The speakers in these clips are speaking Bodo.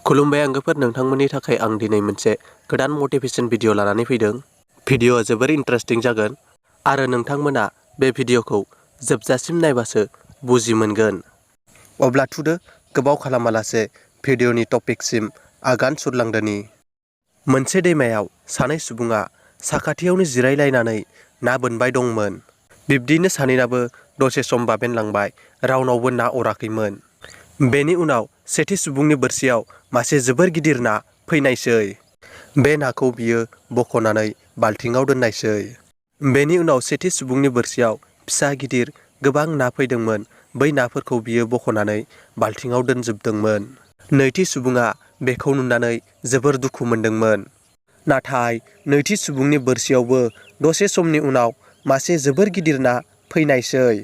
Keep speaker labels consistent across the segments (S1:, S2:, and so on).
S1: खुलुमबाय आंगोफोर, नोंथांमोननि थाखाय आं दिनै मोनसे गोदान मटिभेशन भिडिअ लानानै फैदों। भिडिअआ जोबोर इन्टारेस्टिं जागोन आरो नोंथांमोना बे भिडिअखौ जोबजासिम नायबासो बुजि मोनगोन। अब्ला थुदो गोबाव खालामालासे भिडिअनि टपिकसिम आगान सुरलांदोनि। मोनसे दैमायाव सानै सुबुङा साखाथियावनो जिरायलायनानै ना बोनबाय दंमोन। बिब्दिनो सानैनाबो दसे सम बाबेनलांबाय, रावनावबो ना अराखैमोन। बेनि उनाव सेथि सुबुंनि बोरसियाव मासे जोबोर गिदिर ना फैनायसै। बे नाखौ बियो बख'नानै बाल्थिङाव दोननायसै। बेनि उनाव सेथि सुबुंनि बोरसियाव फिसा गिदिर गोबां ना फैदोंमोन। बै नाफोरखौ बियो बख'नानै बाल्थिङाव दोनजोबदोंमोन। नैथि सुबुङा बेखौ नुनानै जोबोर दुखु मोनदोंमोन। नाथाय नैथि सुबुंनि बोरसियावबो दसे समनि उनाव मासे जोबोर गिदिर ना फैनायसै।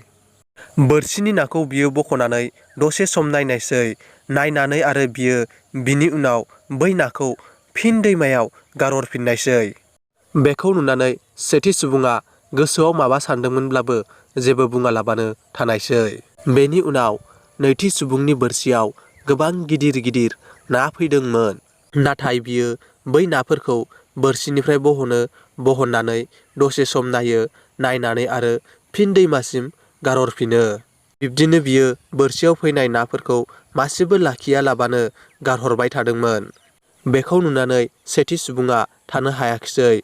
S1: बोरसिनि नाखौ बियो बख'नानै दसे सम नायनायसै। नायनानै आरो बियो बिनि उनाव बै नाखौ फिन दैमायाव गारहरफिननायसै। बेखौ नुनानै सेथि सुबुङा गोसोआव माबा सानदोंमोनब्लाबो जेबो बुङालाबानो थानायसै। बेनि उनाव नैथि सुबुंनि बोरसियाव गोबां गिदिर गिदिर ना फैदोंमोन। नाथाय बियो बै नाफोरखौ बोरसिनिफ्राय बहननानै दसे सम नायो, नायनानै आरो फिन दैमासिम गारहरफिनो। बिब्दिनो बियो बोरसियाव फैनाय नाफोरखौ मासेबो लाखियालाबानो गारहरबाय थादोंमोन। बेखौ नुनानै सेथि सुबुङा थानो हायाखिसै।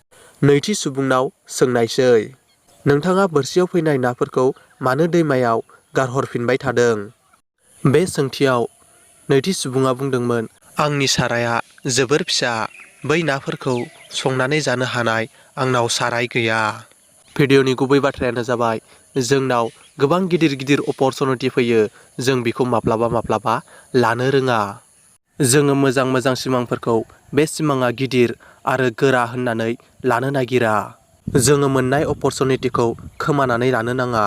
S1: नैथि सुबुंनाव सोंनायसै, नोंथाङा बोरसियाव फैनाय नाफोरखौ मानो दैमायाव गारहरफिनबाय थादों? बे सोंथियाव नैथि सुबुङा बुंदोंमोन, आंनि साराया जोबोर फिसा। बै नाफोरखौ संनानै जानो हानाय आंनाव साराय गैया। भिडिअनि गुबै बाथ्रायानो जाबाय, जोंनाव गोबां गिदिर गिदिर अपरचुनिटि फैयो, जों बेखौ माब्लाबा लानो रोङा। जोङो मोजां सिमांफोरखौ बे सिमाङा गिदिर आरो गोरा होननानै लानो नागिरा। जोङो मोननाय अपरचुनिटिखौ खोमानानै लानो नाङा।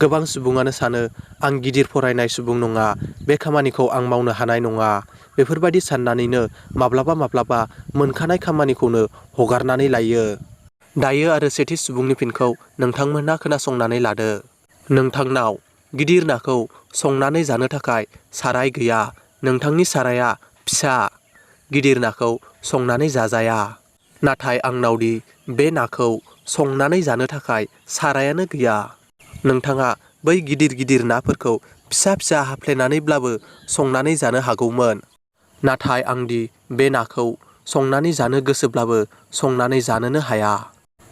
S1: गोबां सुबुङानो सानो, आं गिदिर फरायनाय सुबुं नङा, बे खामानिखौ आं मावनो हानाय नङा। बेफोरबायदि साननानैनो माब्लाबा मोनखानाय खामानिखौनो हगारनानै लायो। दायो आरो सेथि सुबुंनि फिनखौ नोंथांमोना खोनासंनानै लादो। नोंथांनाव गिदिर नाखौ संनानै जानो थाखाय साराय गैया। नोंथांनि साराया फिसा। गिदिर नाखौ संनानै जाजाया। नाथाय आंनावदि बे नाखौ संनानै जानो थाखाय सारायानो गैया। नोंथाङा बै गिदिर नाफोरखौ फिसा हाफ्लेनानैब्लाबो संनानै जानो हागौमोन। नाथाय आंदि बे नाखौ संनानै जानो गोसोब्लाबो संनानै जानोनो हाया।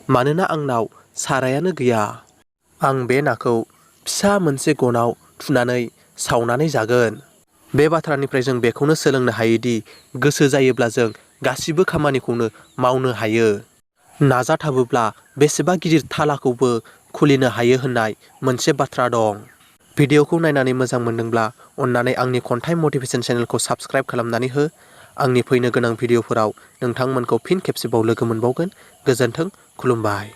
S1: मानोना आंनाव सारायानो गैया। आं बे नाखौ फिसा मोनसे गनाव थुनानै सावनानै जागोन। बे बाथ्रानिफ्राय जों बेखौनो सोलोंनो हायोदि गोसो जायोब्ला जों गासिबो खामानिखौनो मावनो हायो। नाजाथाबोब्ला बेसेबा गिदिर थालाखौबो खुलिनो हायो होननाय मोनसे बाथ्रा दं। भिडिअखौ नायनानै मोजां मोनदोंब्ला अन्नानै आंनि खन्थाइ मटिभेशन चेनेलखौ साबस्क्राइब खालामनानै हो। आंनि फैनो गोनां भिडिअफोराव नोंथांमोनखौ फिन खेबसेबाव लोगो मोनबावगोन। गोजोन्थों, खुलुमबाय।